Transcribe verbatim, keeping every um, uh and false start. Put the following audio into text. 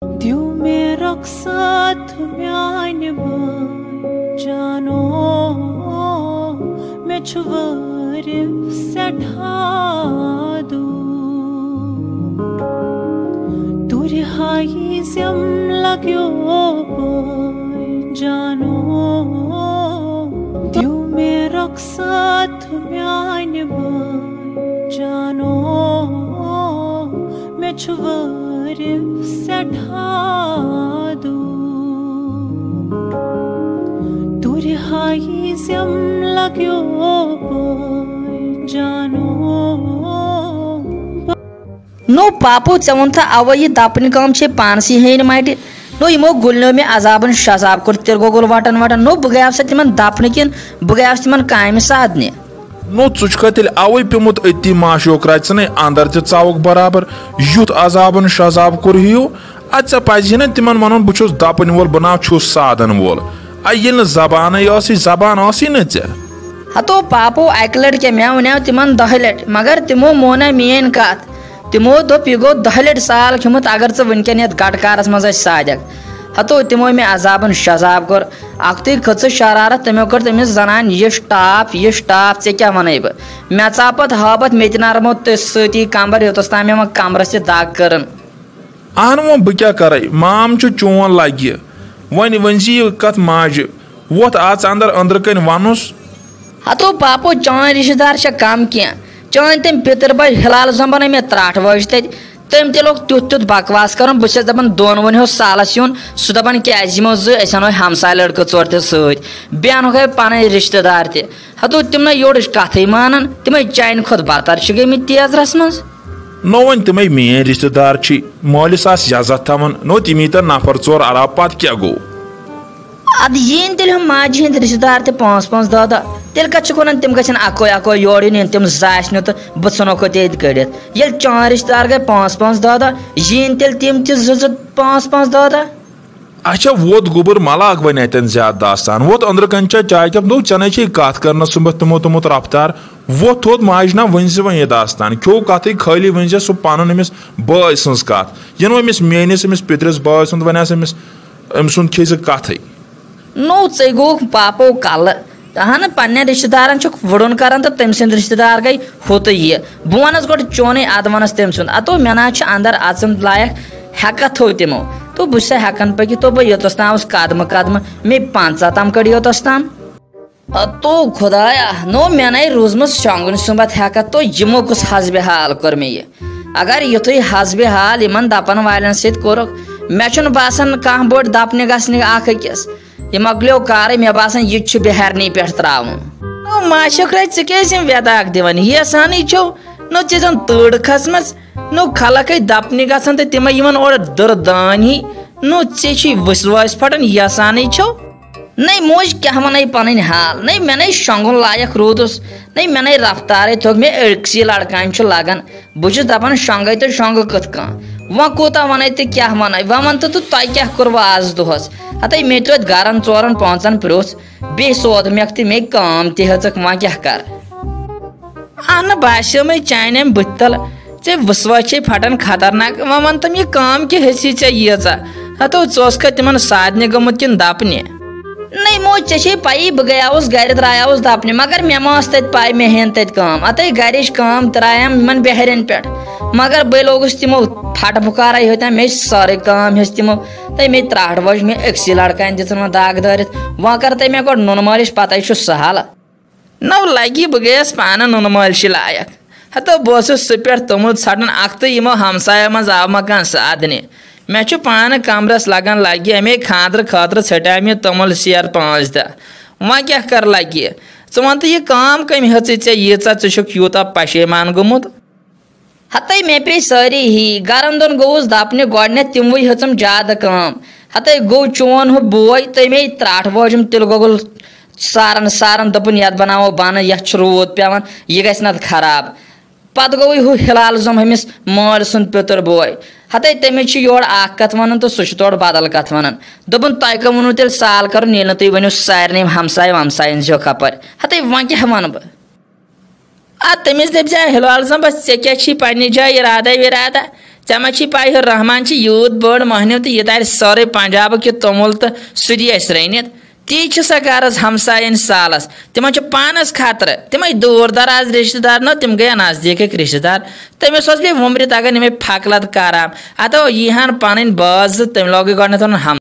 دیو مےٚ رۄخصت میانہِ بٲے جانو، مےٚ چھُ وٲرِو سٮ۪ٹھاہ دوٗر۔ تُرِ ہایی زٮ۪م لگیو بٲے جانو، دیو مےٚ رۄخصت میانہِ بٲے جانو، مےٚ چھُ وٲرِو سٮ۪ٹھاہ دوٗر۔ تُرِ ہایی زٮ۪م لگیو بٲے جانو۔ نو پاپو، ژےٚ ووٚنتھا اوے یہِ دپنہِ کٲم چھے پانسٕے ہیٚنۍ مٹہِ۔ نو یِمو گُلنیو مےٚ عذابن شذاب کوٚر تِلہٕ گۄگُل وٹن وٹن۔ نو بہٕ گٔیاو سا تِمن دپنہِ کِنہٕ بہٕ گٔیاوس تِمن کامہِ سادنہِ؟ نو ژٕ چھُکھا تیٚلہِ اوے پیوٚمُت أتی معشوق راجہِ ژٕنے اندر تہِ ژاوُکھ برابر؟ یُتھ عذابن شذاب کوٚر ہیو۔ ادٕ ژےٚ پزِ ہے نہ تِمن ونُن بہٕ چھُس دپنہِ وول، بہٕ نہ چھُس سادن وول۔ اے ییٚلہِ نہٕ زبانٕے ٲسٕے، زبان ٲسٕے نہٕ ژےٚ۔ ہتو پاپو، اکہِ لٹہِ کیٛاہ، مےٚ ونیاو تِمن دہہِ لٹہِ، مگر تِمو مونہ میٲنۍ کتھ۔ تِمو دوٚپ، یہِ گوٚو دہہِ لٹہِ سال کھیوٚمُت، اگر ژٕ وٕنکیٚن یتھ گٹہٕ کارس منٛز ٲسۍ سادک۔ ہتو تِمو مےٚ عذابن شذاب کوٚر۔ اکھتُے کھٔژٕس شرارت، تِمو کٔر تٔمِس زنانہِ یِش ٹاپ، یِش ٹاپ، ژےٚ کیٛاہ ونے بہٕ؟ مےٚ ژاو پتہٕ ہٲبتھ، مےٚ تہِ نرمو تٔتھۍ سۭتی کمبر، یوٚتس تام مےٚ وۄنۍ کمرس تہِ دگ کٔرٕن۔ اہن وۄنۍ بہٕ کیٛاہ کرے، مام چھُ چون لگہِ۔ وۄنۍ ؤنۍ زِ یہِ کتھ ماجہِ۔ وۄتھ، اژ اندر، أنٛدرٕ کنۍ ونُس۔ ہتو پاپو، چٲنۍ رشتہٕ دار چھا کم کینٛہہ؟ چٲنۍ تٔمۍ پِتٕر بٲے ہلال زن بنٲے مےٚ ترٛٹھ وٲج تتہِ۔ تٔمۍ تہِ لوٚگ تیُتھ تیُتھ بکواس کرُن، بہٕ چھس دپان دۄن ؤنۍ ہو سالس یُن، سُہ دپان کیٛازِ یِمو زٕ، أسۍ انو ہمساے لڑکہٕ ژور تہِ سۭتۍ۔ بیٚیہِ انہوکھ ہے پنٕنۍ رشتہٕ دار تہِ۔ ہتو تِم نہ یورٕچ کتھٕے مانان، تِمے چانہِ کھۄتہٕ بدتر چھِ گٔمٕتۍ تیزرس منٛز۔ نو وۄنۍ تِمے میٲنۍ رشتہٕ دار چھِ، مٲلِس آس عزت تھاوان، نو تِم ییٖتیٛاہ نفر ژور عرب پتہٕ کیٛاہ گوٚو؟ ادٕ یِن تیٚلہِ ہُم ماجہِ ہٕنٛدۍ رشتہٕ دار تہِ پانٛژھ پانٛژھ دہ دہ، تیٚلہِ کتھ چھُکھ ونان تِم گژھن اکوے اکوے یور یُن، یِن تِم زٕ آسہِ نہٕ تہٕ بہٕ ژھٕنوکھ تہِ ییٚتہِ کٔڑِتھ۔ ییٚلہِ چٲنۍ رشتہٕ دار گٔے پانٛژھ پانٛژھ دہ دہ، یِن تیٚلہِ تِم تہِ زٕ زٕ پانٛژھ پانٛژھ دہ دہ۔ اچھا، ووت گوٚبُر، مہ لاگ وۄنۍ اتٮ۪ن زیادٕ داستان۔ ووت أنٛدرٕ کنہِ چا چاے کپ، دوٚپ، ژےٚ نے چھے کتھ کرنس سُمبتھ تِمو تِمو رفتار۔ ووت تھوٚد ماجہِ نا، ؤنۍ زِ وۄنۍ یہِ داستان۔ کھیوٚو کتھٕے خٲلی، ؤنۍ زِ سُہ پنُن أمِس بٲے سٕنٛز کتھ۔ یِنہٕ وۄنۍ أمِس میٲنِس، أمِس پِترِس بٲے سُنٛد، وۄنۍ آسہِ أمِس، أمۍ سُنٛد کھے زِ کتھٕے۔ نو، ژے گوٚوکھ پاپو کلہٕ۔ اہن، پننٮ۪ن رشتہٕ دارن چھُکھ وُڈُن کران تہٕ تٔمۍ سٕنٛدۍ رشتہٕ دار گٔے ہُہ تہٕ یہِ۔ بہٕ ونس گۄڈٕ چونُے، ادٕ ونس تٔمۍ سُنٛد۔ اتو مےٚ نہ حظ چھُ اندر اژُن لایق، ہٮ۪کتھ تھوٚو تِمو۔ تو بہٕ چھُسا ہٮ۪کان پٔکِتھ؟ تو بہٕ یوٚتس تام اوس قدمہٕ قدمہٕ، مےٚ پنژاہ تام کٔڑۍ یوٚتس تام۔ اتو خدایا، نو مےٚ نے روٗزمٕژ شۄنٛگُن سُمبتھ ہٮ۪کتھ، تو یِمو کُس حسبِ حال کوٚر مےٚ یہِ؟ اگر یُتھُے حسبِ حال یِمن دپن والٮ۪ن سۭتۍ کوٚرُکھ، مےٚ چھُنہٕ باسان کانٛہہ بٔڑ دپنہِ گژھنہِ اکھ أکِس۔ یہِ مۄکلیو کارٕے، مےٚ باسان یہِ تہِ چھُ بہرنی پٮ۪ٹھ ترٛاوُن۔ او ماشوق راج، ژٕ کیٛازِ یِم وٮ۪داکھ دِوان؟ یژھانٕے چھو نو ژےٚ زن تۭر کھٔژمٕژ، نو خلق ہے دپنہِ گژھان تہٕ تِمے یِوان اورٕ دٕر دانۍ ہی۔ نو ژےٚ چھُے ؤسۍ وٲسۍ پھٹان، یژھانٕے چھو۔ نَے موج، کیٛاہ وَنَے پَنٕنۍ حال؟ نَے مےٚ نَے شۄنٛگُن لایق روٗدُس، نَے مےٚ نَے رفتارے تھوٚک، مےٚ أکسٕے لڑکامہِ چھُ لگان۔ بہٕ چھُس دَپان شۄنٛگَے تہٕ شۄنٛگہٕ کِتھ کٔنۍ؟ وۄنۍ کوٗتاہ وَنَے تہٕ کیٛاہ وَنَے؟ وۄنۍ وَن تہٕ، تہٕ تۄہہِ کیٛاہ کوٚروٕ آز دۄہَس؟ ہَتَے مےٚ توتہِ گَرَن ژورَن پانٛژَن پرٛژھ، بیٚیہِ سوٗد مٮ۪کھ تہٕ مےٚ کٲم تہِ ہیٚژٕکھ، وۄنۍ کیٛاہ کَرٕ؟ اہنہٕ، باسیومے چانہِ امہِ بٕتھِ تل۔ ژےٚ وٕسوا چھے پھٹان خطرناک۔ وۄنۍ وَن تم، یہِ کٲم کہِ ہیٚژی ژےٚ ییٖژاہ؟ ہتو، ژٕ اوسکھا تِمن سادنہِ گوٚمُت کِنہٕ دپنہِ؟ نَے موج، ژےٚ چھے پَیی، بہٕ گٔیاوُس گرِ، درٛایاوُس دپنہِ، مگر مےٚ ما ٲس تَتہِ پَے مےٚ ہٮ۪ن تَتہِ کٲم۔ اَتے گرِچ کٲم ترٛایَم یِمن بیہرٮ۪ن پٮ۪ٹھ، مگر بہٕ لوگُس تِمو پھٹہٕ پھُکارے ہوتام، مےٚ چھِ سٲرٕے کٲم ہیٚژ تِمو۔ تَے مےٚ ترٛٹھ وٲج، مےٚ أکسٕے لڑکاین دِژٕن وۄنۍ دگ دٲرِتھ۔ وۄنۍ کر تَے مےٚ گۄڈٕ نُنہٕ مٲلِش، پَتے چھُ سہل۔ نو لگی بہٕ گٔیَس پانہٕ نُنہٕ مٲلشہِ لایق۔ ہتو بہٕ اوسُس سُہ پٮ۪ٹھ توٚمُل ژھٹان، اکھتُے یِمو ہمسایو منٛز آو مکان سادنہِ۔ مےٚ چھُ پانہٕ کمرس لگان لگہِ، امے خاندرٕ خٲطرٕ ژھٹیاے مےٚ توٚمُل سیر پانٛژھ دہ۔ وۄنۍ کیٛاہ کر لگہِ؟ ژٕ وَن تہٕ، یہِ کٲم کٔمۍ ہیٚژٕے ژےٚ ییٖژاہ، ژٕ چھُکھ یوٗتاہ پشیمان گوٚمُت؟ ہتے مےٚ پیٚیہِ سٲری ہی۔ گرن دۄن گوٚوُس دپنہِ گۄڈنیتھ، تِموٕے ہیٚژٕم زیادٕ کٲم۔ ہتے گوٚو چون ہُہ بوے، تٔمۍ ترٛٹھ وٲجِم تِلہٕ گۄگُل سارن سارن، دوٚپُن، "یتھ بناوو بنہٕ، یتھ چھُ روٗد پٮ۪وان، یہِ گژھِ نتہٕ خراب۔" پتہٕ گوٚوُے ہُہ ہلال زوم ہُمِس مٲلۍ سُنٛد پِتُر بوے۔ ہتے تٔمِس چھِ یورٕ اکھ کتھ ونان تہٕ سُہ چھُ تورٕ بدل کتھ ونان۔ دوٚپُن، "تۄہہِ کٔم ووٚنوٕ تیٚلہِ سال کرُن، ییٚلہِ نہٕ تُہۍ ؤنِو سارنٕے ہمسایہِ ومساین زیو کپٲرۍ؟" ہتے وۄنۍ کیٛاہ ونہٕ بہٕ؟ آ، تٔمِس دٔپۍ زِ، "ہلال زن بس، ژےٚ کیٛاہ چھی پننہِ جایہِ ارادے وِرادہ؟ ژےٚ ما چھی پَے، ہیوٚر رحمان چھِ یوٗت بٔڑ مۄہنیو تہٕ یہِ تَرِ سورُے پنجابُک یہِ توٚمُل تہٕ سُہ دِیہِ اَسہِ رٔنِتھ۔ تی چھِ سۄ غرض ہمساین سالس۔ تِمن چھُ پانس خطرٕ، تِمے دوٗر دراز رشتہٕ دار نہ، تِم گٔیے نزدیٖکٕکۍ رشتہٕ دار۔ تٔمِس اوس بیٚیہِ وُمبرِتھ اگر یِمے پھکلت کران۔ ہتو یی ہن پنٕنۍ بٲژ زٕ، تٔمۍ لوگُے گۄڈٕنٮ۪تھ وَنُن ہم۔